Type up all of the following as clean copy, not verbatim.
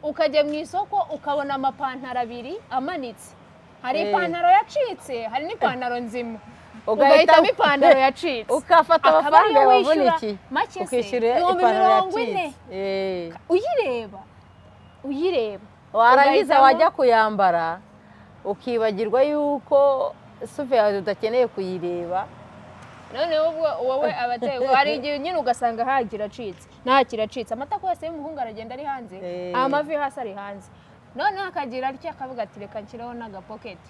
Ukajya mu isoko ukabona amapantaro abiri amanitse, hari ipantaro yacitse, hari n'ipantaro nzima, ugahitamo ipantaro yacitse, ukafata akaba amafaranga ariyo wishyura wavunikiye make se, ukishyura ibihumbi ipantaro 40. yacitse. Uyireba, uyireba, warangiza ugahitamo. Wajya kuyambara ukibagirwa yuko suve yawe udakeneye kuyireba. Noneho ubwo wowe abateye, hari igihe nyine ugasanga ha kiracitse, nta kiracitse, amatako yose y'umuhungu aragenda ari hanze, amavi hasi ari hanze, noneho akagira atya akavuga ati: "Reka nshyireho n'agapoketi."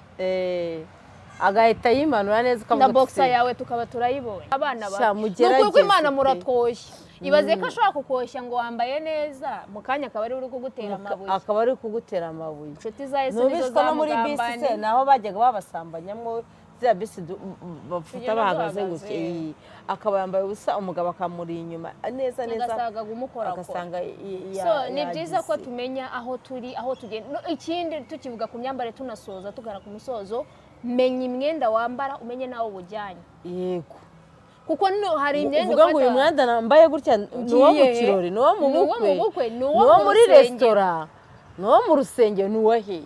Agahita yimanura neza, ukavuga na uti, boxer yawe tukaba turayibonye. Abana Sha, bato, ni mugerageze ukuri kw'Imana, pe. Muratwoshya. Ibaze ko ashobora kukoshya ngo wambaye neza, mu kanya akaba ari uri kugutera amabuye. Akaba ari kugutera amabuye. Inshuti za Yesu nizo Ntubiswa no muri bisi se zamugambaniye. Naho bajyaga babasambanyamo ziriya bisi bafata Tugenda bahagaze duhagaze. gutya, iyi, akaba yambaye ubusa, umugabo akamuri inyuma neza neza, agasanga kumukorakora, agasanga So ni byiza ko yagize. tumenya aho turi, aho tugenda. No, ikindi tukivuga ku myambarire, tunasoza tugana ku musozo, menya imyenda wambara, umenye n'aho ubujyanye, kuko no hari imyenda Uvuga ngo uyu ufata- mwenda nambaye gutya ni uwo mu Ugiye he? kirori, ni uwo mu Ni uwo mu bukwe, bukwe, ni ni uwo uwo mu muri rusengero. Resitora, ni uwo mu rusengero, ni uwo hehe?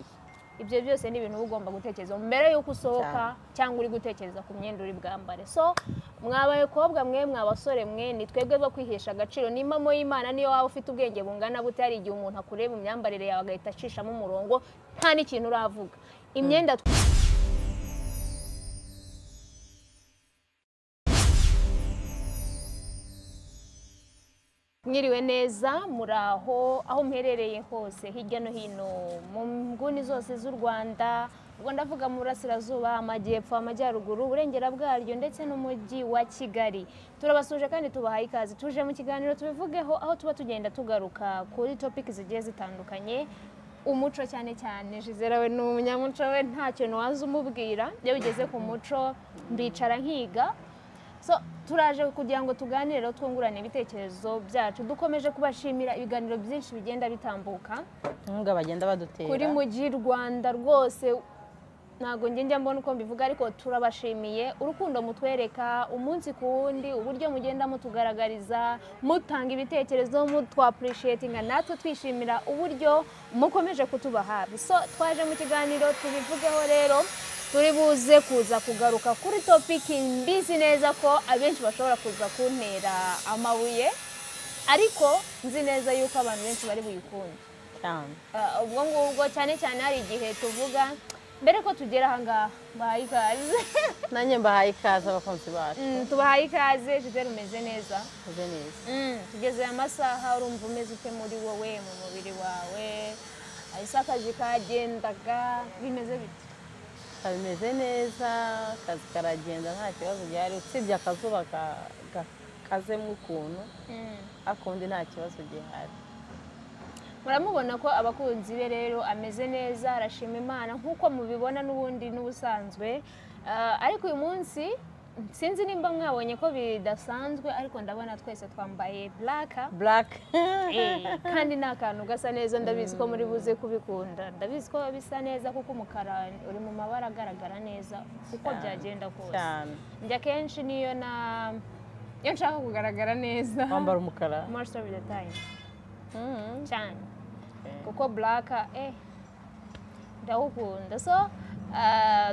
Ibyo byose ni ibintu uba ugomba gutekereza mbere y'uko usohoka cyangwa uri gutekereza ku myenda uri bwambare. So mwa bakobwa mwe, mwa basore mwe, ni twebwe bo kwihesha agaciro. Ni impamo y'Imana, niyo waba ufite ubwenge bungana bute, hari igihe umuntu akureba imyambarire yawe agahita acishamo umurongo nta n'ikintu uravuga. Imyenda Mwiriwe neza, muraho aho muherereye hose hirya no hino mu nguni zose z'u Rwanda. Ubwo ndavuga mu burasirazuba, amajyepfo, amajyaruguru, uburengera bwaryo ndetse n'umujyi wa Kigali. Turabasuje kandi tubahaye ikaze. Tuje mu kiganiro tubivugeho, aho tuba tugenda tugaruka kuri topic zigiye zitandukanye, umuco cyane cyane. Gisele we ni umunyamuco, we nta kintu waza umubwira. Iyo bigeze ku muco mbicara nkiga. So turaje kugira ngo tuganire rero, twungurane ibitekerezo byacu. Dukomeje kubashimira ibiganiro byinshi bigenda bitambuka Inkunga bagenda badutera kuri Mujyi Rwanda. Rwose ntabwo njya mbona uko mbivuga, ariko turabashimiye urukundo mutwereka umunsi ku wundi, uburyo mugenda mutugaragariza, mutanga ibitekerezo, mutwappreciatinga, natwe twishimira uburyo mukomeje kutuba hafi. So twaje mu kiganiro tubivugeho rero, turi buze kuza kugaruka kuri topic mbizi neza ko abenshi bashobora kuza kuntera amabuye, ariko nzi neza yuko abantu benshi bari buyikunde. Cyane. Ubwo ngubwo cyane cyane hari igihe tuvuga mbere ko tugera ahangaha. Bahaye ikaze. Nanjye mbahaye ikaze, abakunzi bacu. Tubahaye ikaze. Gisele, umeze neza? Meze neza. Tugeze aya masaha urumva umeze ute muri wowe, mu mubiri wawe? Ese akazi kagendaga bimeze bite? Bimeze neza, akazi karagenda nta kibazo gihari, usibye akazuba gakazemo ukuntu, ariko ubundi nta kibazo gihari. Muramubona ko abakunzi be rero ameze neza, arashima Imana nk'uko mubibona n'ubundi n'ubusanzwe. Ariko uyu munsi sinzi nimba mwabonye ko bidasanzwe, ariko ndabona twese twambaye black. Black. Kandi ni akantu gasa neza. Ndabizi ko muri buze kubikunda, ndabizi ko bisa neza, kuko umukara uri mu mabara agaragara neza uko byagenda kose. Cyane. Njya kenshi niyo na iyo nshaka kugaragara neza, wambara umukara. Most of the time cyane, kuko black ndawukunda. So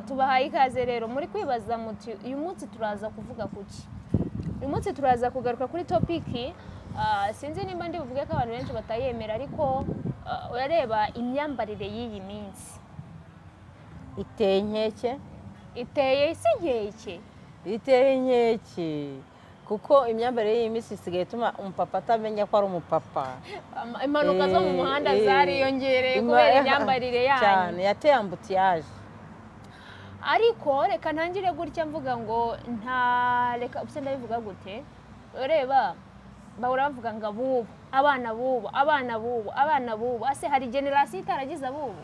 tubahaye ikaze rero. Muri kwibaza muti: "Uyu munsi turaza kuvuga kuki?" Uyu munsi turaza kugaruka kuri topic, sinzi nimba ndi buvuge ko abantu benshi batayemera, ariko urareba imyambarire y'iyi minsi Iteye inkeke. Iteye isi inkeke. Iteye inkeke, kuko imyambarire y'iyi minsi isigaye ituma umupapa atamenya ko ari umupapa. Impanuka zo mu muhanda zariyongereye kubera imyambarire yanyu. Cyane, yateye embouteillage. Ariko reka ntangire gutya mvuga ngo nta reka ubuse ndabivuga gute? Ureba bahora bavuga ngo abubu, abana bubu, abana bubu, abana bubu. Ase hari generation itaragize abubu?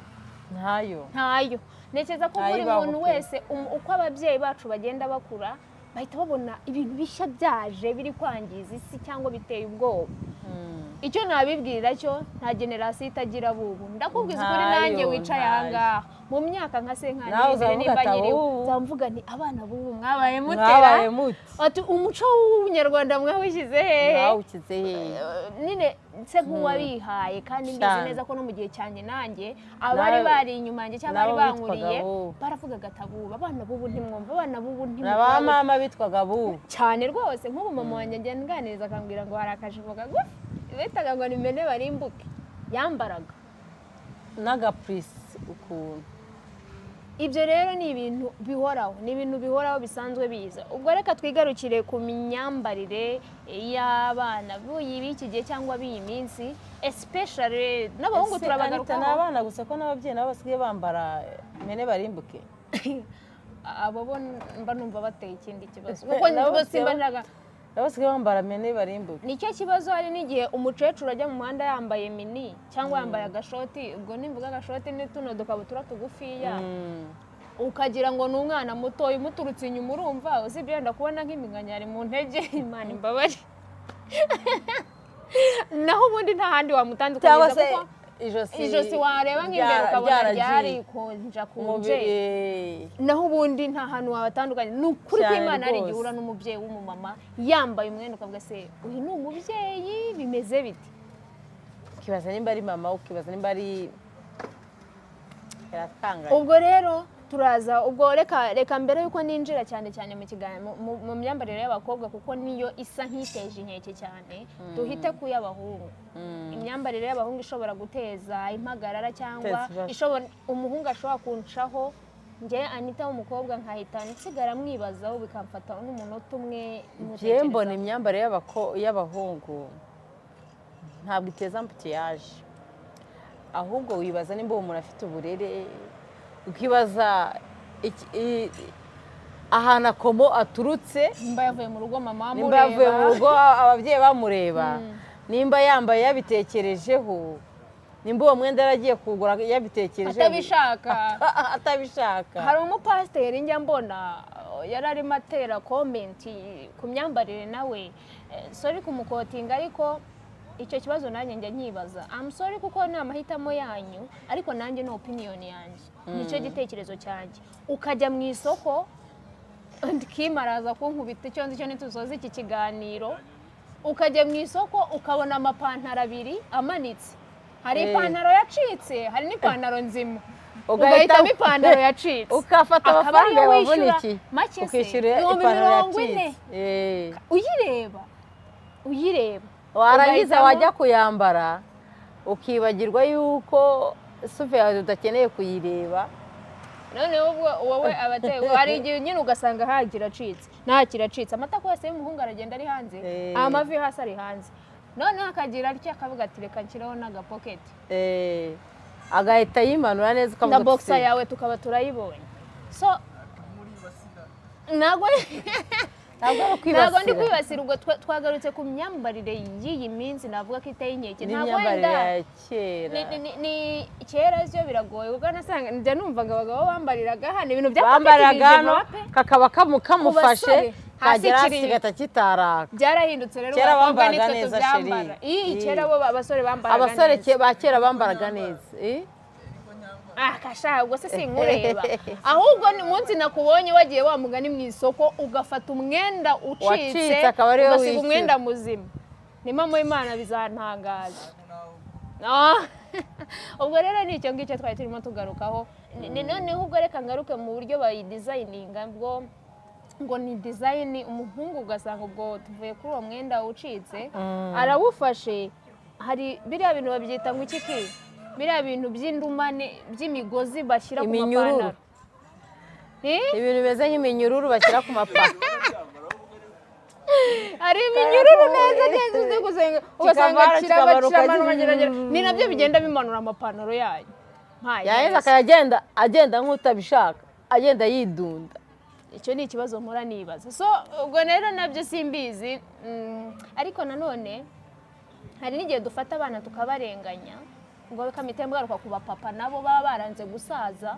Ntayo. Ntayo. Ntekereza ko Ntayo buri ibaho muntu pe. wese, uko ababyeyi bacu bagenda bakura, bahita babona ibintu bishya byaje biri kwangiza isi cyangwa biteye ubwoba. Icyo nabibwirira cyo, nta generation itagira abubu. Ndakubwiza ukuri, Ntayo, nanjye wicaye ntayo. ahangaha mu myaka nka senkani Nawe imbere uzavuga nimba ati, nyiriwe, "Abubu." nzavuga nti abana b'ubu mwabaye mutera. Mwabaye muti? Ati umuco w'ubunyarwanda mwawushyize hehe? Mwawukize hehe? Nyine nse nk'uwabihaye, kandi mbizi Cyane. neza ko no mu gihe cyanjye nanjye abari Nawe- bari inyuma yanjye cyangwa bari nabo bitwaga bankuriye abubu. baravugaga ati abubu, abana b'ubu ntimwumva, abana b'ubu Na ba ntimukora. mama bitwaga abubu. Cyane rwose. Nk'ubu mama wanjye agenda nganiriza akambwira ngo hari akajipo kagufi bitaga ngo ni mene barimbuke yambaraga. N'agapurisi ukuntu. Ibyo rero ni ibintu bihoraho, ni ibintu bihoraho bisanzwe biza. Ubwo reka twigarukire ku myambarire y'abana b'iki gihe cyangwa b'iyi minsi, especially n'abahungu. Ese, Anita, ni Turabagarukaho. abana gusa, ko n'ababyeyi nabo basigaye bambara mene barimbuke? Abo bo mba numva bateye ikindi kibazo, kuko Nabo bo simba basigaye- ntaga nabo basigaye bambara mene barimbuke. Nicyo kibazo. Hari n'igihe umukecuru ajya mu muhanda yambaye mini cyangwa yambaye agashoti. Ubwo nimvuga agashoti ni tuno dukabutura tugufiya, ukagira ngo ni umwana mutoya umuturutse inyuma. Urumva usibye wenda kubona nk'iminkanyari mu ntege, Imana imbabare, naho ubundi nta handi Cyangwa wamutandukanyiriza, se kuko ijosi. Ijosi wareba nk'imbere ukabona ryaragiye. ryarikonja kunje. Umubiri. Naho ubundi nta hantu wabatandukanye, ni ukuri Cyane kw'Imana. Hari igihe rwose. uhura n'umubyeyi w'umumama yambaye umwenda, ukavuga se uyu ni umubyeyi, bimeze biti? Ukibaza nimba ari mama, ukibaza nimba ari, biratangaje. Ubwo rero turaza, ubwo reka mbere yuko ninjira cyane cyane mu kiganiro mu myambarire y'abakobwa, kuko niyo isa nk'iteje inkeke cyane, duhite ku y'abahungu. Imyambarire y'abahungu ishobora guteza impagarara cyangwa Guteza ibibazo. ishobora, umuhungu ashobora kuncaho njye Anita w'umukobwa nkahita nsigara mwibazaho, bikamfata n'umunota umwe Njyewe mbona mutekerezaho. imyambarire y'abahungu ntabwo iteza embouteillage, ahubwo wibaza nimba uwo muntu afite uburere, ukibaza ahantu akomo aturutse. Nimba yavuye mu rugo mama Nimba yavuye mu amureba. rugo ababyeyi bamureba, nimba yambaye yabitekerejeho, nimba uwo mwenda yaragiye kuwugura yabitekerejeho. Atabishaka. Atabishaka. Hari umupasiteri njya mbona yari arimo atera comment ku myambarire nawe. Sorry kumuquotinga, ariko icyo kibazo nanjye njya nkibaza. I'm sorry, kuko ni amahitamo yanyu, ariko nanjye ni opinion yanjye, nicyo gitekerezo cyanjye. Ukajya mu isoko, Kim araza kunkubita icyo nzi cyo nitusoza iki kiganiro, ukajya mu isoko ukabona amapantaro abiri amanitse, hari ipantaro yacitse, hari n'ipantaro nzima, ugahitamo ipantaro yacitse, ukafata akaba amafaranga ariyo wishyura wavunikiye make se, ukishyura ibihumbi ipantaro 40. yacitse. Uyireba, uyireba, Warangiza ugahitamo- wajya kuyambara ukibagirwa yuko sufe yawe udakeneye kuyireba. Noneho ubwo wowe abateye, hari igihe nyine ugasanga ha kiracitse, nta kiracitse, amatako yose y'umuhungu aragenda ari hanze, amavi yo hasi ari hanze, noneho akagira atya akavuga ati reka nshyireho n'agapoketi. Agahita yimanura neza Na ukavuga uti, boxer yawe tukaba turayibonye. So ntabwo Ntabwo ari ntabwo ndi ukwibasira. kwibasira. Ubwo twagarutse ku myambarire y'iyi minsi, navuga ko iteye inkeke. Ntabwo N'imyambarire wenda ya kera. Ni kera byo biragoye, ubwo nasanga njya numva ngo abagabo bambariraga hano ibintu bya Bambariraga hano wape. Kakaba kamufashe, basore, hasi kagera hasi kiri- kigahita kitaraka. Byarahindutse rero, Kera abakobwa bambaraga nitwe neza, tubyambara. chérie. Ii, Ii. kera bo abasore bambaraga Abasore neza. ba kera bambaraga neza. Ah, kasha, ubwo se sinkureba? Ahubwo ni munsi nakubonye wagiye wa mugani mu isoko ugafata umwenda ucitse, Wacitse, akaba ariwe ugasiga wishyura. umwenda muzima, ni mama w'Imana bizantangaza. Ah, ubwo rero ni icyo ngicyo twari turimo tugarukaho. Noneho ubwo reka ngaruke mu buryo bayidesigninga, bwo ngo ni design. Umuhungu ugasanga, ubwo tuvuye kuri uwo mwenda ucitse, arawufashe, hari biriya bintu babyita ngo iki ki, biriya bintu by'indumane by'imigozi bashyira ku Iminyururu. mapantaro. Eh? Ibintu bimeze nk'iminyururu bashyira ku mapantaro. Hari iminyururu neza neza uzi gusenga, ugasanga Kikavana, kiraba kikamanuka, kiramanuka, kiragera, ni nabyo bigenda bimanura amapantaro yanyu. Mpaye Yarangiza neza. akajya agenda nk'utabishaka, agenda yidunda. Icyo ni ikibazo mpora nibaza. So ubwo rero nabyo simbizi. Ariko nanone hari n'igihe dufata abana tukabarenganya, ngo kamite ngaruka ku bapapa nabo baba baranze gusaza,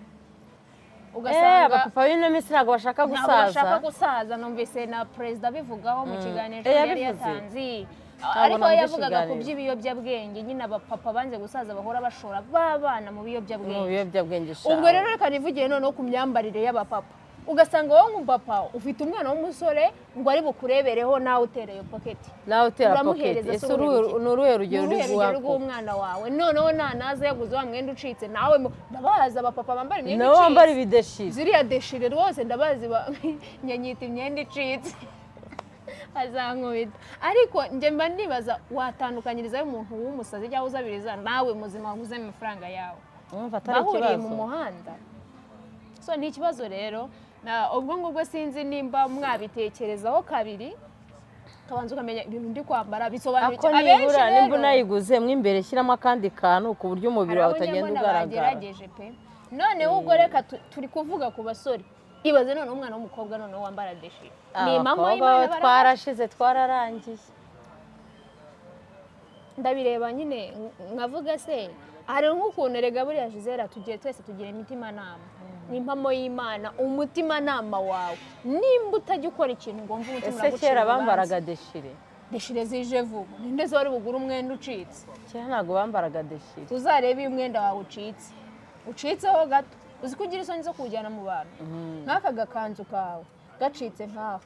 ugasanga Abapapa b'ino minsi ntabwo bashaka ntabwo bashaka gusaza. gusaza. Numvise na perezida abivugaho mu kiganiro Eh, yari yabivuze. yatanze. Ariko we Ntabwo yavugaga ku ikiganiro. by'ibiyobyabwenge nyine, abapapa banze gusaza bahora bashora babana mu Mu biyobyabwenge. biyobyabwenge sha. Ubwo rero reka nivugire noneho ku myambarire y'abapapa. Ugasanga wowe nk'umupapa ufite umwana w'umusore ngo ari bukurebereho, nawe utereye pocket. Nawe utera pocket. Uramuhereza se Ese uruhe rugero? ni uruhe rugero Ni uri uruhe guha rugero ko? rw'umwana wawe? Noneho nanaza yaguze wa mwenda ucitse, nawe ndabazi abapapa bambara imyenda Nawe wambara icitse. Ibidéchiré. Ziriya déchiré rwose ndabazi, nyanyita imyenda icitse, azankubita. Ariko njye mba nibaza, watandukanyirizayo umuntu w'umusazi cyangwa uzabiriza nawe muzima waguze amafaranga yawe? Mwumva atari Bahuriye mu ikibazo. muhanda. So ni ikibazo rero. Ubwo ngubwo sinzi nimba mwabitekerezaho kabiri, ukabanza ukamenya ibintu ndi kwambara bisobanura Ako iki. Abenshi nibura nimba rero unayiguze mo imbere, shyiramo akandi kantu ku buryo umubiri hari wawe abo utagenda njya mbona ugaragara. bagerageje pe. Noneho ubwo reka turi kuvuga ku basore, ibaze noneho umwana w'umukobwa noneho wambara déchiré. Ni impamo Abakobwa y'Imana, bo barahari. Twarashize, twararangiye. Ndabireba nyine nkavuga se hari nk'ukuntu erega buriya Gisele tugiye twese tugira imitimanama. Ni impamo y'Imana, umutimanama wawe nimba utajya ukora ikintu ngo wumve umutima Ese uragucira kera urubanza. bambaraga déchiré? Déchiré zije vuba. Ninde se wari bugure umwenda ucitse? Kera ntabwo bambaraga déchiré. Uzarebe iyo umwenda wawe ucitse, ucitseho gato, uzi ko ugira isoni zo kuwujyana mu bantu. Nk'aka gakanzu kawe gacitse nkaho,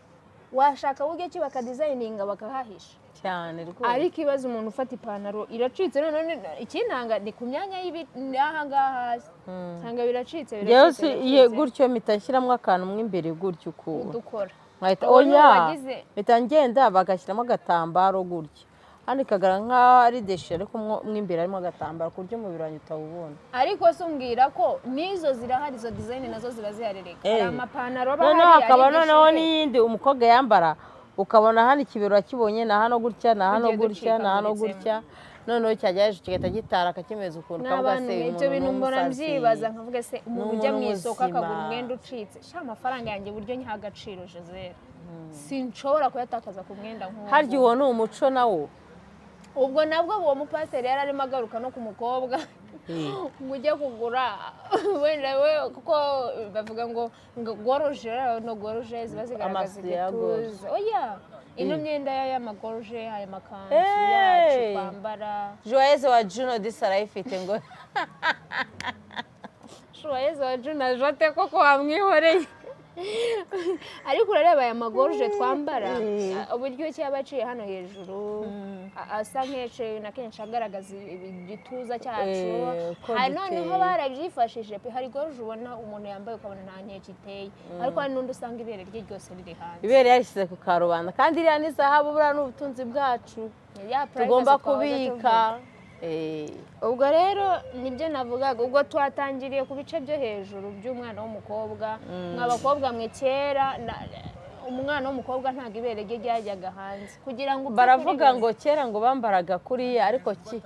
washaka uburyo ki bakadesigninga bakahahisha. Cyane rwose. Ariko ibaze umuntu ufata ipantaro iracitse, noneho ikinanga ni ku myanya y'aha ngaha hasi, usanga biracitse, Njyewe biracitse, iye biracitse. Gutyo mpita nshyiramo akantu mo imbere gutyo ukuntu. Udukora. Nkahita Uwo ni oya, mpita ngenda bagashyiramo agatambaro gutya hano, ikagaragara nk'aho ari déchiré, ariko mo imbere harimo agatambaro ku buryo umubiri wanjye utawubona. Ariko se umbwira ko n'izo zirahari, izo design nazo ziba ziharereka. Hari amapantaro aba Noneho ahari hakaba ari noneho déchiré. n'iyindi umukobwa yambara, ukabona hano ikibero akibonye, na hano gutya, na hano Tugiye gutya, na hano ducikaguritse. gutya, noneho cyajya hejuru kigahita gitaraka kimeze ukuntu, ukavuga N'abantu se uyu ibyo muntu bintu ni mbona umusazi. mbyibaza nkavuga se umuntu ujya mu Umuntu isoko muzima. akagura umwenda ucitse, sha amafaranga yanjye buryo nyiha agaciro Gisele, sinshobora kuyatakaza ku mwenda nk'uwo. Harya uwo ni umuco nawo? Ubwo nabwo uwo mupasiteri yari arimo agaruka no ku mukobwa ngo ujye kugura wenda we, kuko bavuga ngo gorge no gorge ziba zigaragaza Amasuye ya gorge. igituza. Oya, ino myenda y'amagorge, aya makanzu Hey! yacu twambara. Joyeuse wa Juno disi arayifite ngo. Joyeuse wa Juno jote koko wamwihoreye, ariko urareba aya magorge twambara, uburyo ki aba aciye hano hejuru, asa nk'ece na kenshi agaragaza igituza cyacu. Uko Hari noneho giteye. Barabyifashishije pe. Hari gorge ubona umuntu yambaye ukabona nta nkeke iteye, ariko hari n'undi usanga ibere rye ryose riri hanze. Ibere yarishyize ku karubanda, kandi iriya ni zahabu, buriya ni ubutunzi bwacu Ya privacy tugomba twahoze kubika. tuvuga. Ubwo rero nibyo navugaga, ubwo twatangiriye ku bice byo hejuru by'umwana w'umukobwa. Mwa bakobwa mwe, kera umwana w'umukobwa ntabwo ibere rye ryajyaga hanze kugira ngo upfe Baravuga kuribona. ngo kera ngo bambaraga kuriya, ariko ki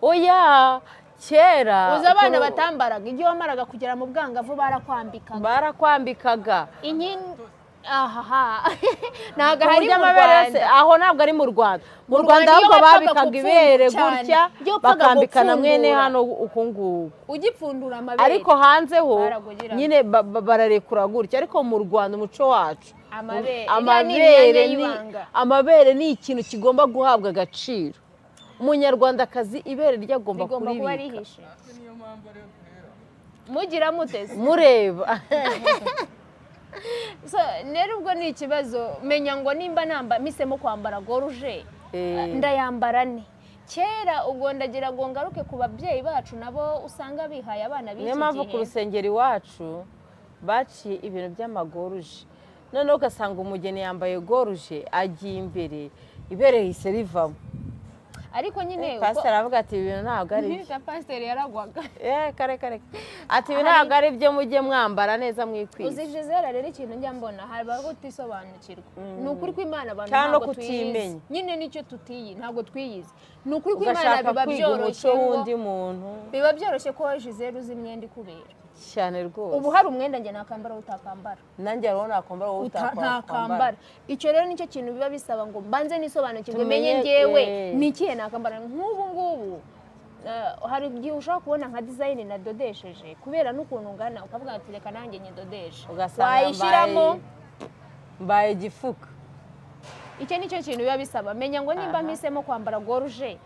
oya, kera Uzi abana batambaraga, igihe wamaraga kugera mu bwangavu barakwambikaga. Barakwambikaga. Inkingi ahaha ntabwo Ku hari buryo mu amabere yose Rwanda. Aho ntabwo ari mu Rwanda. Mu Mu Rwanda Rwanda iyo ahubwo wapfaga babikaga ibere cyane, gutya, iyo wapfaga bakambikana mwene gupfundura. hano uku nguku. Ugipfundura amabere. Ariko hanze ho Baragugiraga. nyine bararekura gutya, ariko mu Rwanda umuco wacu Amabere. Iriya ni amabere imyanya ni y'ibanga. Amabere ni ikintu kigomba guhabwa agaciro. Umunyarwandakazi ibere rye agomba Rigomba kuba kuribika. rihishe. Mugira muteze Mureba. So rero ubwo ni ikibazo, menya ngo nimba namba misemo kwambara gorge, ndayambara ne kera. Ubwo ndagira ngo ngaruke ku babyeyi bacu, nabo usanga bihaye abana b'iki Niyo mpamvu ku gihe. rusengero iwacu baciye ibintu by'amagorge, noneho ugasanga umugeni yambaye gorge agiye imbere, ibere rihise rivamo. Ariko nyine Pasiteri aravuga ati: "Ibi bintu ntabwo ari byo." Na pasiteri yaragwaga. Kare kare, ati: "Ibi ntabwo ari byo, mujye mwambara neza mwikwize." Uzi Gisele rero, ikintu njya mbona habaho kutisobanukirwa. Ni ukuri kw'Imana, abantu Cyangwa no ntabwo twiyizi. kutimenya. Nyine nicyo tutiyi, ntabwo twiyizi. Ni ukuri kw'Imana, Ugashaka biba kwiga umuco byoroshye ngo w'undi muntu. Biba byoroshye ko Gisele uzi imyenda ikubera. Cyane rwose. Ubu hari umwenda njye nakambara wowe utakambara. Nanjye hariho nakwambara wowe Ntakambara. Icyo rero nicyo kintu biba bisaba ngo mbanze nisobanukirwe, Tumenye, menye ngewe ni ikihe nakambara. Nk'ubu ngubu hari igihe ushobora kubona nka design nadodesheje, kubera n'ukuntu ungana ukavuga ati: "Reka nanjye nyidodeshe." Ugasanga Wayishyiramo mbaye igifuka. Icyo ni cyo kintu biba bisaba. Menya ngo nimba mpisemo kwambara goruje,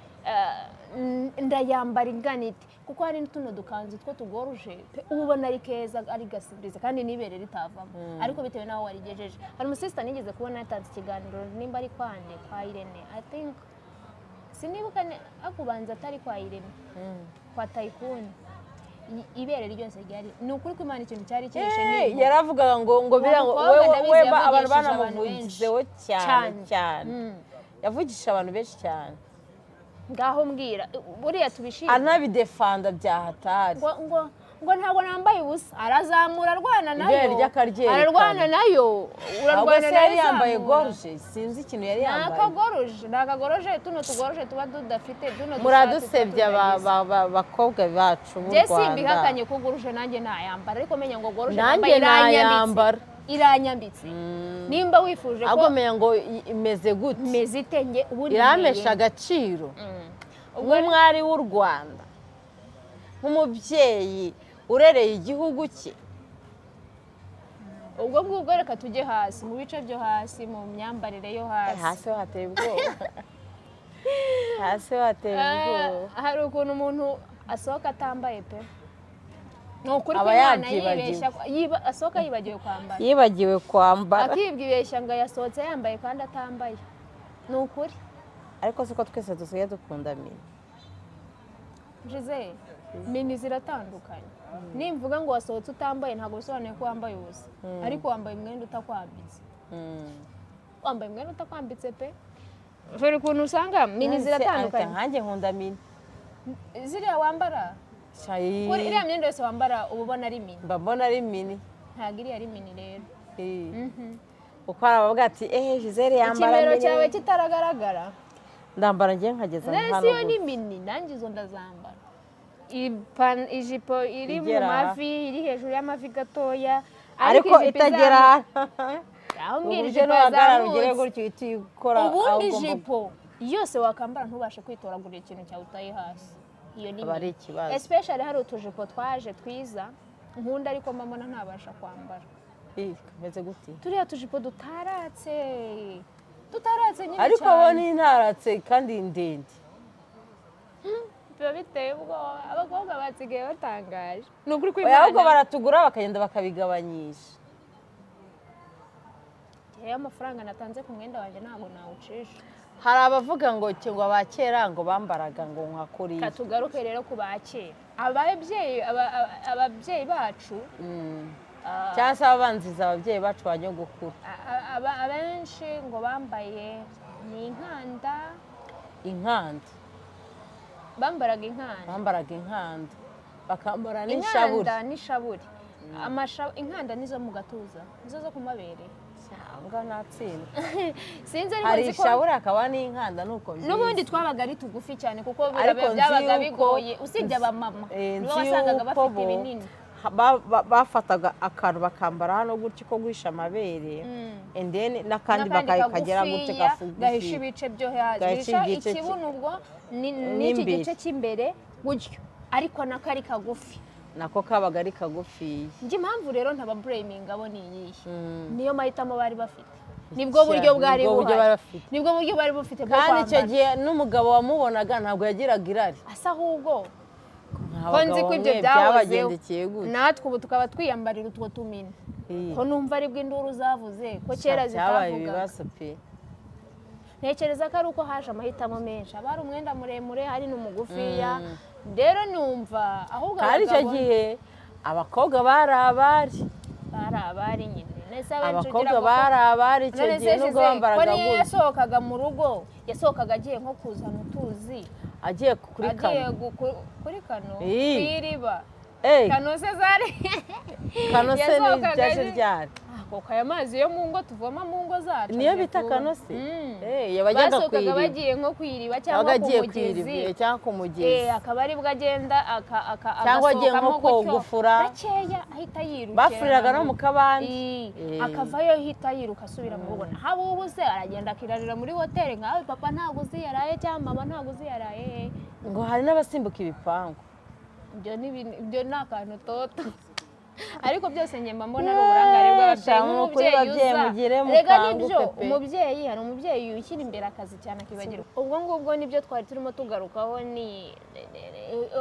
ndayambara ingana ite? Kuko hari n'utuno dukanzu two tugoruje pe, uba ubona ari keza, ari gasibiriza, kandi n'ibere ritavamo, ariko bitewe n'aho warigejeje. Hari umusisita nigeze kubona yatanze ikiganiro, nimba ari kwande kwa Irene, I think, sinibuka, akubanza atari kwa Irene, kwa Tayikuni. Ibere ryose ryari, ni ukuri ko Imana ikintu cyari cyihishe ni inkoko. Yaravugaga ngo biriya ngo mukobwa ndabizi we abantu yavugishije abantu banamuvugizeho cyane. Cyane. Cyane, yavugishije abantu benshi cyane. Ngaho mbwira, buriya tubishime. Anabidefanda bya hatari. Ngo ntabwo nambaye ubusa, arazamura, arwana nayo. Ibere ry'akaryerekana. Ararwana nayo. Ahubwo Urarwana se nayo, yari yambaye izamura. gorge? Sinzi ikintu yari Ni yambaye. akagoruje, ni akagoruje, tuno tugoruje tuba tudafite tuno dushati. Muradusebya. Tuba tutagize. Bakobwa bacu b'u Njye Rwanda. simbihakanye ko goruje nanjye nayambara, ariko menya ngo goruje Nanjye nambaye iranyambitse. nayambara. Iranyambitse. Nimba wifuje ko Ahubwo menya ngo imeze gute? Meze ite nge ubundi? Irampesha nteye. agaciro Ubwo nk'umwari w'u Rwanda, nk'umubyeyi urereye igihugu cye. Ubwo ngubwo reka tujye hasi, mu bice byo hasi, mu myambarire yo hasi. Hasi ho hateye ubwoba, hasi ho hateye ubwoba. Hari ukuntu umuntu asohoka atambaye pe, ni ukuri Aba kw'Imana. yabyibagiwe. Yibeshya, asohoka yibagiwe kwambara. Yibagiwe kwambara. Akibwibeshya ngo yasohotse yambaye kandi atambaye, ni ukuri. Ariko siko twese dusigaye dukunda mini. Gisele, mini ziratandukanye. Nimvuga ngo wasohotse utambaye, ntabwo bisobanuye ko wambaye ubusa, ariko wambaye umwenda utakwambitse, wambaye umwenda utakwambitse pe. Dore ukuntu usanga mini ziratandukanye. Nkanjye nkunda mini. Ziriya wambara? Shayi. Kuri iriya myenda yose wambara uba ubona ari mini? Mba mbona ari mini. Ntabwo iriya ari mini rero. Kuko hari abavuga ati: "Ehe, Gisele yambara Ikimero mini." cyawe kitaragaragara. Ndambara ngiye nkageza Nese hano iyo ni gutya. mini, nanjye izo ndazambara. Ijipo iri mu Igera aha. mavi, iri hejuru y'amavi gatoya. Ariko Ijipo itagera aho mbwira, uburyo ijipo nuhagarara ugere yazamutse. gutyo, uhita uyikora aho Ubundi ugomba. ijipo yose wakambara ntubashe kwitoragurira ikintu cyawe utaye hasi, iyo ni Aba ari mini. ikibazo. Especially hari utujipo twaje twiza nkunda, ariko mbona ntabasha kwambara. Ih, kameze gute? Turiya tujipo dutaratse, dutaratse nyine Ariko bo cyane. ni intaratse kandi ndende. Biba biteye ubwoba, abakobwa basigaye batangaje, ni ukuri Oya, ahubwo kw'Imana. baratugura bakagenda bakabigabanyisha. Njyewe amafaranga natanze ku mwenda wanjye ntabwo nawucisha. Hari abavuga ngo aba kera ngo bambaraga ngo nka kuriya. Reka tugaruke rero ku ba kera, ababyeyi ababyeyi bacu. Cyangwa se ababanziriza ababyeyi bacu, ba nyogokuru. Abenshi ngo bambaye ni inkanda. Inkanda. Bambaraga inkanda. Bambaraga inkanda, bakambara n'ishabure. Inkanda n'ishabure. Inkanda nizo mu gatuza, nizo zo ku mabere. Cyangwa natsinda. Sinzi, ariko Hari nzi ko ishabure hakaba n'inkanda, nuko mbizi. N'ubundi twabaga ari tugufi cyane, kuko Ariko nzi byabaga bigoye, usibye abamama nzi nibo wasangaga yuko bafite bo ibinini. Bafataga akantu bakambara hano gutya ko guhisha amabere, and then n'akandi bakagera gutya. Kagufiya, Kagufi. Gahisha ibice byo hasi. Gahisha gahisha igice ikibuno, ubwo n'iki n'imbere. Gice cy'imbere gutyo, ariko nako ari kagufi. Nako kabaga ari kagufiya. Njye impamvu rero ntababureminga bo ni iyihe? Niyo mahitamo bari bafite, nibwo buryo bwari Nibwo buryo buhari. bari bafite. Nibwo buryo bari bufite bwo Kandi icyo kwambara. gihe n'umugabo wamubonaga ntabwo yagiraga irari. Asa ahubwo Nka ko nzi abagabo ko ibyo mwe byahozeho, byabagendekeye gutya. Natwe ubu tukaba twiyambarira utwo tumini, ko numva aribwo induru zavuze, ko kera Byabaye zitavugaga. ibibazo pe. Ntekereza ko ari uko haje amahitamo menshi, haba hari umwenda muremure, hari n'umugufiya. Rero numva ahubwo Kandi icyo abagabo gihe abakobwa bari abari. Bari abari nyine. Nese abenshi Abakobwa ugira ngo bari abari icyo None gihe, se nubwo Gisele, ko bambaraga niyo gutya. yasohokaga mu rugo, yasohokaga agiye nko kuzana utuzi. Agiye kuri Agiye kano. Kuri kano, Ii. ku iriba. Eh, Kano se zari Kano se ni Yasohokaga ryaje ryari? Ako aya mazi yo mu ngo tuvoma mu ngo zacu Niyo agiye bita kuba. kano se? Mm. Eh, yabajyaga ku Basohokaga iriba. bagiye nko ku iriba cyangwa Yabaga ku agiye ku mugezi. iriba cyangwa ku mugezi. Akaba aribwo agenda Cyangwa agiye nko agasohokamo gutyo, kogufura. Gakeya ahita yirukira. Bafuriraga no mu kabande. Akavayo ahita yiruka asubira mu rugo. Naho ubu se aragenda akirarira muri hoteli, nkawe papa ntabwo uzi yaraye, cyangwa mama ntabwo uzi yaraye. Ngo hari n'abasimbuka ibipangu. Ibyo ni ibintu, ibyo ni akantu toto. Ariko byose njye mba mbona ari uburangare bw'ababyeyi. Sha, ni ukuri Nk'umubyeyi babyeyi uza mugire rega mukanguke nibyo pe. Umubyeyi, hari umubyeyi ushyira imbere akazi cyane akibagirwa. Ubwo ngubwo nibyo twari turimo tugarukaho, ni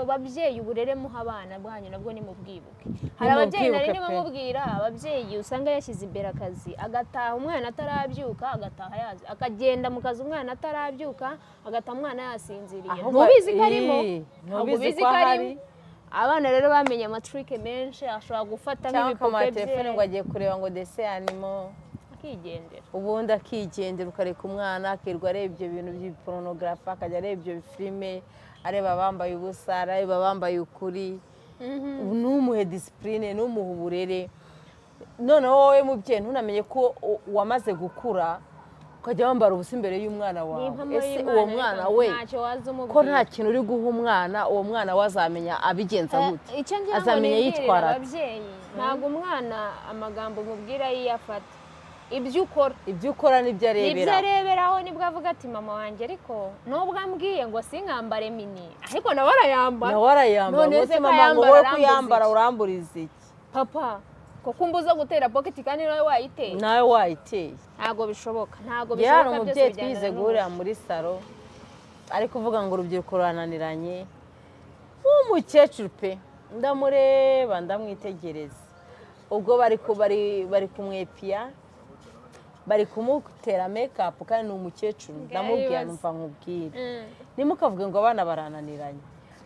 ababyeyi, uburere muha abana bwanyu nabwo nimubwibuke. Hari ababyeyi nari Nimubwibuke ndimo pe. mubwira, ababyeyi usanga yashyize imbere akazi, agataha umwana atarabyuka, agataha yazi, akagenda mu kazi umwana atarabyuka, agataha umwana yasinziriye. Ntubizi ko arimo. Ii, Ntabwo ntubizi ubizi ko ko ahari. arimo. Abana rero bamenye ama tricks menshi, ashobora gufata Cyangwa nk'ibipupe akamuha bye telefone ngo agiye kureba ngo dessin animé, akigendera. Ubundi akigendera, ukareka umwana akirirwa areba ibyo bintu by'iporonogarafi, akajya areba ibyo filime, areba abambaye ubusa, areba abambaye ukuri. Ntumuhe discipline, ntumuhe uburere. Noneho wowe mubyeyi ntunamenye ko wamaze gukura, ukajya wambara ubusa imbere y'umwana Ni wawe. impamo Ese y'Imana, uwo mwana reka we, ntacyo waza ko umubwira. nta kintu uri guha umwana, uwo mwana we azamenya abigenza gute? Icyo ngira ngo Azamenya nibwirire yitwara ate? ababyeyi, ntabwo umwana amagambo umubwira yiyafata, ibyo ukora. Ibyo ukora nibyo Nibyo arebera. areberaho, nibwo avuga ati: "Mama wanjye ariko nubwo ambwiye ngo sinkambare mini, ariko nawe arayambara." Nawe arayambara. None Ngo se se ko mama ngo ayambara, wowe arambuza kuyambara iki? uramburiza iki? Papa, kuko umbuza gutera pocket kandi nawe wayiteye. Nawe wayiteye. Ntabwo bishoboka, ntabwo Njye hari bishoboka, byose umubyeyi bijyana twize n'umuco. guhurira muri salon, ari kuvuga ngo urubyiruko rurananiranye, w'umukecuru pe. Ndamureba, ndamwitegereza, ubwo bari kumwepiya, bari kumutera makeup, kandi ni umukecuru. Ndamubwira, Ngaho numva nkubwire, ntimukavuge ngo abana barananiranye,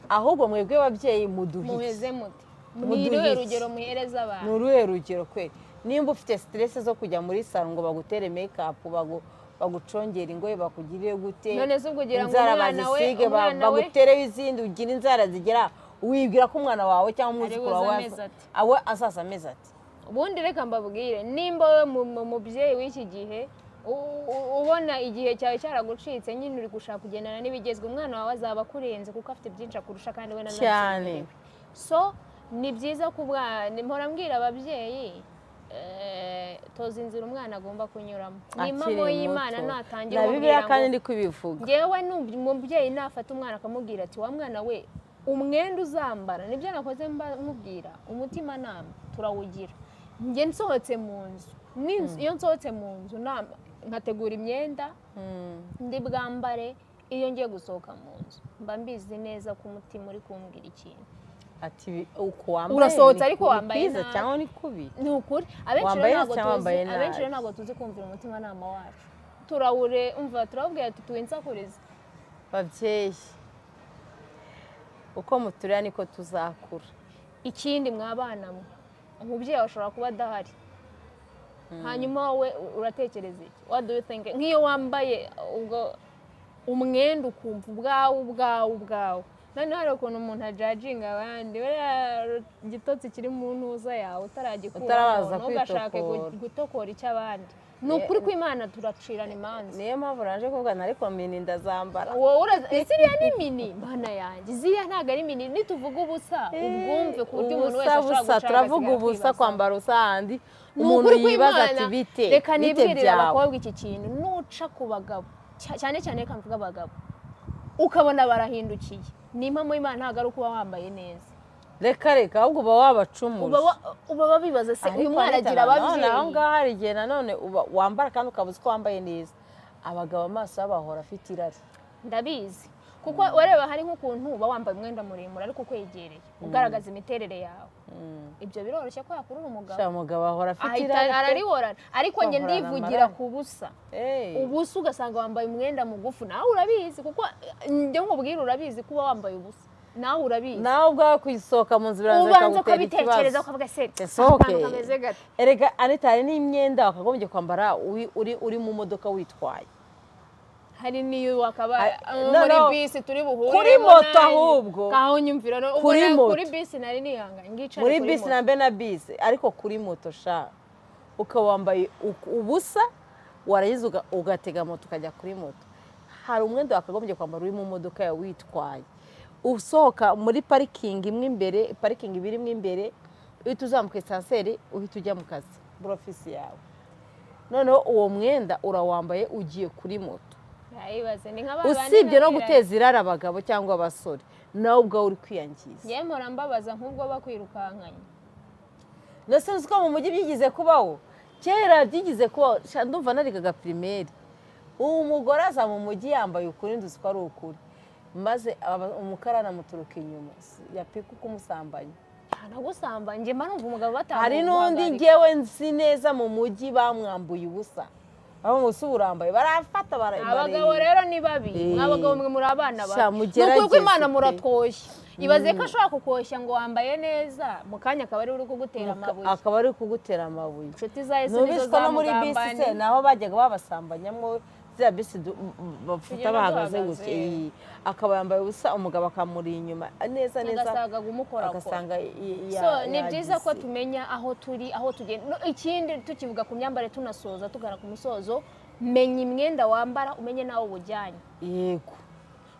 ahubwo mwebwe babyeyi muduhe iki? Muheze mute? Ni Muduhe uruhe iki? rugero muhereza Ni abantu? uruhe rugero kwe? Nimba ufite stress zo kujya muri salon ngo bagutere makeup, bagucongere ingohe, bakugirire gute, None se ubwo ugira ngo inzara umwana we bazisige, umwana we bagutereho izindi, ugire inzara zigera, wibwira ko umwana wawe cyangwa umwuzukuru Ari buze wawe ameze ate? awe azaza ameze ati? Ubundi reka mbabwire, nimba wowe mubyeyi w'iki gihe ubona igihe cyawe cyaragucitse nyine, uri gushaka kugendana n'ibigezwe, umwana wawe azaba akurenze kuko afite byinshi akurusha kandi we Cyane. nanabyemerewe. So ni byiza kubwana, mpora mbwira ababyeyi, toza inzira umwana agomba kunyuramo. Ni impamo Akiri y'Imana muto. natangira Na umubwira Bibiliya ngo kandi ndi kubivuga. Ngewe umubyeyi nafata umwana akamubwira ati: "Wa mwana we, umwenda uzambara," nibyo nakoze mubwira, umutimanama turawugira. Njye nsohotse mu nzu, iyo nsohotse mu nzu nkategura imyenda ndi bwambare, iyo ngiye gusohoka mu nzu mba mbizi neza ko umutima uri kumbwira ikintu. Ati uko wambaye Urasohotse ariko ni wambaye kwiza nabi. cyangwa ni kubi. Ni ukuri, abenshi rero Wambaye ntabwo neza cyangwa tuzi wambaye nabi. abenshi rero ntabwo tuzi kumvira umutimanama wacu. Turawure umva, turawubwira ati tuwinsakurize. Babyeyi, uko muturera niko tuzakura. Ikindi, mwabana mwe, umubyeyi ashobora kuba adahari, hanyuma wowe uratekereza iki? What do you think? Nk'iyo wambaye ubwo umwenda ukumva ubwawe ubwawe ubwawe, noneho hari ukuntu umuntu ajajinga abandi, buriya igitotsi kiri mu ntuza yawe utaragikuramo, Utarabanza ntugashake kwitokora. gutokora icy'abandi. Ni ukuri kw'Imana, turacirana imanza. Niyo mpamvu naje kuvuga na ariko mini ndazambara. Wowe ziriya ni mini, mana yanjye, ziriya ntabwo ari mini. Nituvuga ubusa ubwumve, ku buryo umuntu wese Ubusa ashobora busa guca turavuga agasigara ubusa, akwibaza. Kwambara ubusa handi Ni umuntu ukuri yibaza kw'Imana, ati bite reka bite nibwirire byawe? abakobwa iki kintu: nuca ku bagabo, cyane cyane reka mvuge abagabo, ukabona barahindukiye, ni impamo y'Imana, ntabwo ari ukuba wambaye neza. Reka reka, ahubwo uba wabacumuje. Uba babibaza se uyu Ariko mwana Anita, agira nanone aho ababyeyi? ngaho hari igihe nanone uba wambara kandi ukaba uzi ko wambaye neza, abagabo amaso yabo ahora afite irari. Ndabizi, kuko wareba hari nk'ukuntu uba wambaye umwenda muremure ariko ukwegereye, ugaragaza imiterere yawe, ibyo biroroshye ko yakurura umugabo. Sha, umugabo ahora afite Ahita irari pe. ararihorana, ariko njye Bahorana ndivugira amarari. ku busa. Hey. Ubusa, ugasanga wambaye umwenda mugufi, nawe urabizi, kuko njye nkubwira, urabizi kuba wambaye ubusa, nawe urabizi. Nawe ubwawe kuyisohoka mu nzu biraza Ubanza bikagutera ukabitekereza, ikibazo. ukavuga se Sohoke. akantu kameze gate? Erega Anita, hari n'imyenda wakagombye kwambara uri mu modoka witwaye. Hari n'iyo wakaba No, muri no. bisi turi buhuriremo Kuri moto nanjye. ahubwo. Kaho nyumvira no Kuri ubona moto. Kuri bisi nari nihanganye ngicare. Muri Kuri bisi moto. na mbe na bisi, ariko kuri moto sha, ukaba wambaye ubusa, warangiza ugatega moto ukajya kuri moto. Hari umwenda wakagombye kwambara uri mu modoka yawe witwaye, usohoka muri parikingi imwe imbere, parikingi ibiri imwe imbere, uhita uzamuka ascenseur, uhita ujya mu kazi muri ofisi yawe. Noneho uwo mwenda urawambaye ugiye kuri moto. Ndayibaze, ni nka ba bandi Usibye no nabwiraga. guteza irari abagabo cyangwa abasore, nawe ubwawe uri kwiyangiza. Njyewe mpora mbabaza nk'ubwo bakwirukankanye. Ndetse uzi ko mu mujyi byigize kubaho, kera byigize kubaho, ndumva narigaga primaire, umugore aza mu mujyi yambaye ukuri, nduzi ko ari ukuri, maze umukarani amuturuka inyuma yapika uko umusambanya. Nagusambanya, njye mba numva umugabo batamuha. Hari n'undi ngewe nzi neza mu mujyi bamwambuye ubusa, abo musi urambaye barafata. Abagabo rero ni babi. Mwabagabo mwe muri abana babi, ni ukuri ko Imana muratwoshya. Ibaze ko ashobora kukoshya ngo wambaye neza, mu kanya akaba ari uri kugutera amabuye. Akaba ari kugutera amabuye. Inshuti za Yesu nizo no muri bisi se naho bajyaga babasambanyamo, ziriya bisi bafata bahagaze gutya, akaba yambaye ubusa, umugabo akamuri inyuma neza neza. Agasanga agasanga. So ni byiza ko tumenya aho turi, aho tugenda. Ikindi tukivuga ku myambarire, tunasoza tugana ku musozo, menya imyenda wambara, umenye nawe ubujyanye. Yego.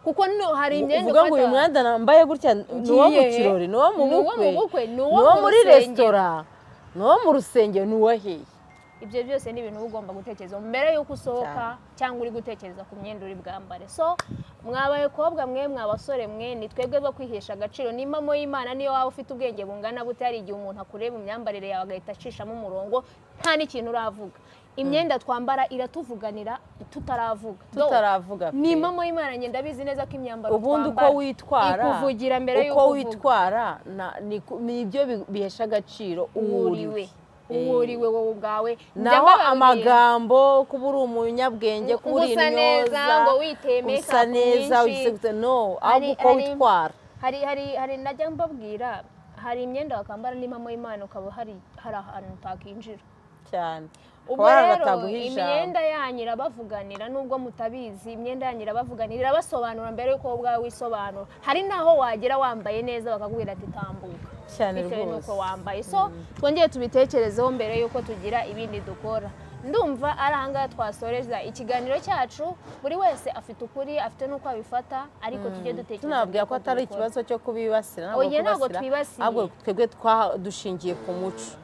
Kuko hari imyenda uvuga ngo uyu mwenda nambaye gutya ni uwo mu kirori, ni uwo mu bukwe, ni uwo muri resitora, ni uwo mu rusengero, ni uwo hehe? Ibyo byose ni ibintu uba ugomba gutekereza mbere y'uko usohoka cyangwa uri gutekereza ku myenda uri bwambare. So mwabaye kobwa mwe, mwabasore mwe, ni twebwe bo kwihesha agaciro n'impamo y'Imana. Niyo waba ufite ubwenge bungana bute, hari igihe umuntu akureba imyambarire yawe agahita acishamo umurongo nta n'ikintu uravuga. Imyenda twambara iratuvuganira tutaravuga. Tutaravuga. Ni impamo y'Imana, ngenda ndabizi neza ko imyambaro ubundi uko witwara ikuvugira mbere y'uko uko witwara ni ibyo bihesha agaciro uwo uriwe. Uwo uriwe wowe ubwawe. Naho amagambo, kuba uri umunyabwenge, kuba uri intyoza, ngo witeme usa neza, no, ahubwo uko witwara. Hari najya mbabwira, hari imyenda wakambara n'impamo y'Imana ukaba hari ahantu utakinjira. Cyane. Ubwo rero imyenda yanyu irabavuganira nubwo mutabizi. Imyenda yanyu irabavuganira, irabasobanura mbere y'uko wowe ubwawe wisobanura. Hari n'aho wagera wambaye neza bakakubwira ati tambuka, bitewe n'uko wambaye. So twongere tubitekerezeho mbere y'uko tugira ibindi dukora. Ndumva ari ahangaha twasoreza ikiganiro cyacu. Buri wese afite ukuri, afite n'uko abifata, ariko tujye dutekereza. Tunababwira ko atari ikibazo cyo kubibasira. Ntabwo twibasiye. Ahubwo twebwe dushingiye ku muco,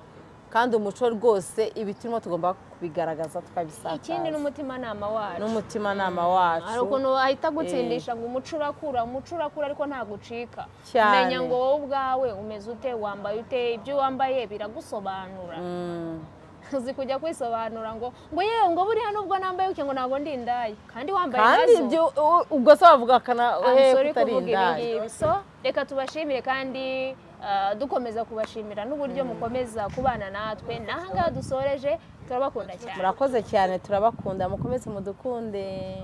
kandi umuco rwose ibi turimo tugomba kubigaragaza, tukabisakaza. Ikindi n'umutimanama wacu. N'umutimanama wacu. Hari ukuntu ahita gutsindisha ngo umuco urakura, umuco urakura, ariko ntabwo ucika. Menya ngo wowe ubwawe umeze ute, wambaye ute, ibyo wambaye biragusobanura. Uzi kujya kwisobanura ngo yewe, ngo buriya nubwo nambaye gutya ngo ntabwo ndi indaya, kandi wambaye. Kandi ibyo ubwo se wavuga kana kutari indaya? So reka tubashimire kandi dukomeza kubashimira n'uburyo mukomeza kubana natwe. N'ahangaha dusoreje, turabakunda cyane. Murakoze cyane, turabakunda, mukomeze mudukunde.